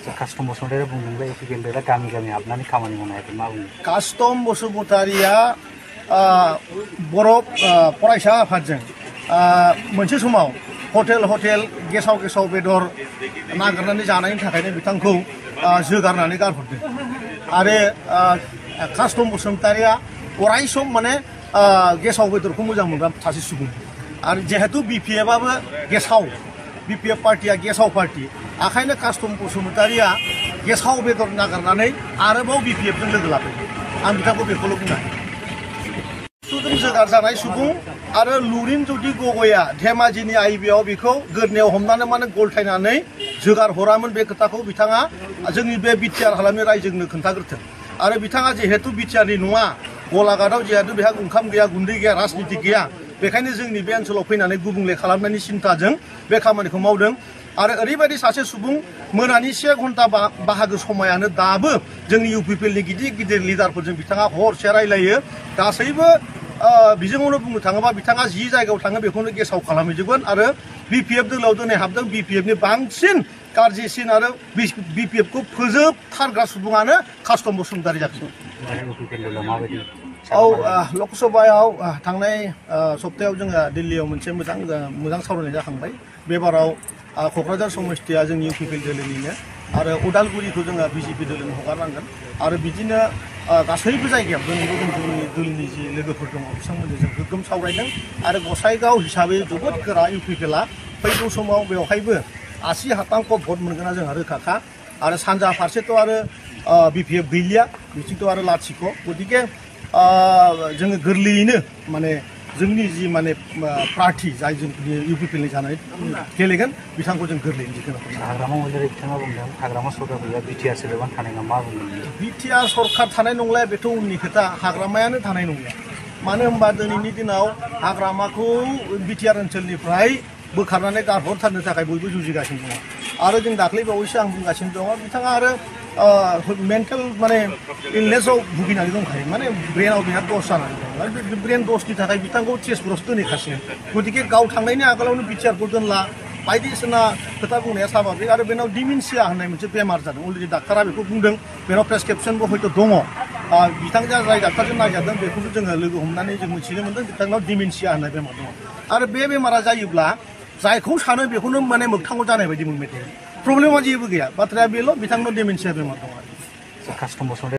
Custom Basumatary बुंदोंब्ला एपिकेलफोरा गामि गामि हाबनानै खामानि मावनाय मा बुङो? कास्टम बसुमतारिया बर' फरायसा आफादजों मोनसे समाव हटेल गेसाव बेदर नागिरनानै जानायनि थाखायनो बिथांखौ जोगारनानै गारहरदों आरो कास्टम बसुमतारिया अराय सम माने गेसाव बेदरखौ मोजां मोनग्रा सासे सुबुं आरो जिहेतु बिपिएफआबो गेसाव बिपिएफ पार्टिया गेसाव पार्टी आखायनो कास्टम बसुमतारिया गेसाव बेदर नागिरनानै आरोबाव बिपिएफजों लोगो लाफैदों आं बिथांखौ बेखौल' बुंनो सुबुं जोगार जानाय सुबुं आरो लुरिन जुदि गगैया धेमाजिनि आइबिआव बेखौ गोदनायाव हमनानै माने गलथायनानै जोगार हरामोन बे खोथाखौ बिथाङा जोंनि बे बिटिआर हालामनि रायजोनो खोन्थाग्रोथों आरो बिथाङा जिहेतु बिटिआरनि नङा गलाघाटआव जिहेतु बेहा ओंखाम गैया गुन्दै गैया राजनिति गैया बेखायनो जोंनि बे ओनसोलाव फैनानै गुबुंले खालामनायनि सिन्थाजों बे खामानिखौ मावदों आरो ओरैबायदि सासे सुबुं मोनानि 1 घन्टा बाहागो समायानो दाबो जोंनि इउपिपिएलनि गिदिर लिडारफोरजों बिथाङा हरसे रायलायो गासैबो बिजोङावनो बुंनो थाङोबा बिथाङा जि जायगायाव थाङो बेखौनो गेसाव खालामहैजोबगोन आरो बिपिएफ दोलोआव दिनै हाबदों बिपिएफनि बांसिन गाज्रिसिन आरो बिपिएफखौ फोजोबथारग्रा सुबुङानो कास्टम बसुमतारी जादों। लकसभायाव थांनाय सप्तायाव जोङो दिल्लीयाव मोनसे मोजां सावरायनाय जाखांबाय बे बाराव क'क्राझार समस्तिया जोंनि इउपिपिएल दोलोनिनो आरो उदालगुरिखौ जोङो बिजेपि दोलोनो हगारनांगोन आरो बिदिनो गासैबो जायगायाव जोंनि दोलोनि जि लोगोफोर दङ बिथांमोनजों जों गोग्गोम सावरायदों आरो गसाइगाव हिसाबै जोबोद गोरा इउपिपिएलआ फैगौ समाव बेवहायबो 80% भट मोनगोना जोंहा रोखाखा आरो सानजा फारसेथ' आरो बिपिएफ गैलिया बिथिंथ' आरो लाथिख' गतिके जोङो गोरलैयैनो माने जोंनि जि माने प्रार्थी जाय जों इउपिपिएलनि जानानै गेलेगोन बिथांखौ जों गोरलैयैनो जिखुनु हाग्रामा मन्दिर बिथाङा बुंदों हाग्रामा सरकार गैया बिटिआर सोदोबानो थानाय नङा मा बुंदों? बिटिआर सरकार थानाय नंलाया बेथ' उननि खोथा हाग्रामायानो थानाय नंला मानो होनबा दिनैनि दिनाव हाग्रामाखौ बिटिआर ओनसोलनिफ्राय बोखारनानै गारहरथारनो थाखाय बयबो जुजिगासिनो दङ आरो जों दाख्लै बावैसो आं बुंगासिनो दङ बिथाङा आरो मेन्टेल माने इलनेसआव भुगिनानै दंखायो माने ब्रेनाव बिहा दस जानानै दं बे ब्रेन दसनि थाखाय बिथांखौ तेजपुरावसो दोनहैखासिनो गतिके गाव थांनायनि आगोलावनो बिटिआरखौ दोनला बायदिसिना खोथा बुंनाया साबाबिक आरो बेनाव डिमेनसिया होननाय मोनसे बेमार जादों अलरेडि डाक्टारा बेखौ बुंदों बेनाव प्रेसक्रिपसनबो हयथ' दङ बिथांजों जाय डाक्टारजों नायजादों बेखौबो जोङो लोगो हमनानै जों मिथिनो मोनदों बिथांनाव डिमेनसिया होननाय बेमार दङ आरो बे बेमारा जायोब्ला जायखौ सानो बेखौनो माने मोगथाङाव जानाय बायदि मोनबाय थायो प्रब्लेमा जेबो गैया बाथ्राया बेल' बिथांनाव डिमेनसिया बेमार दङ।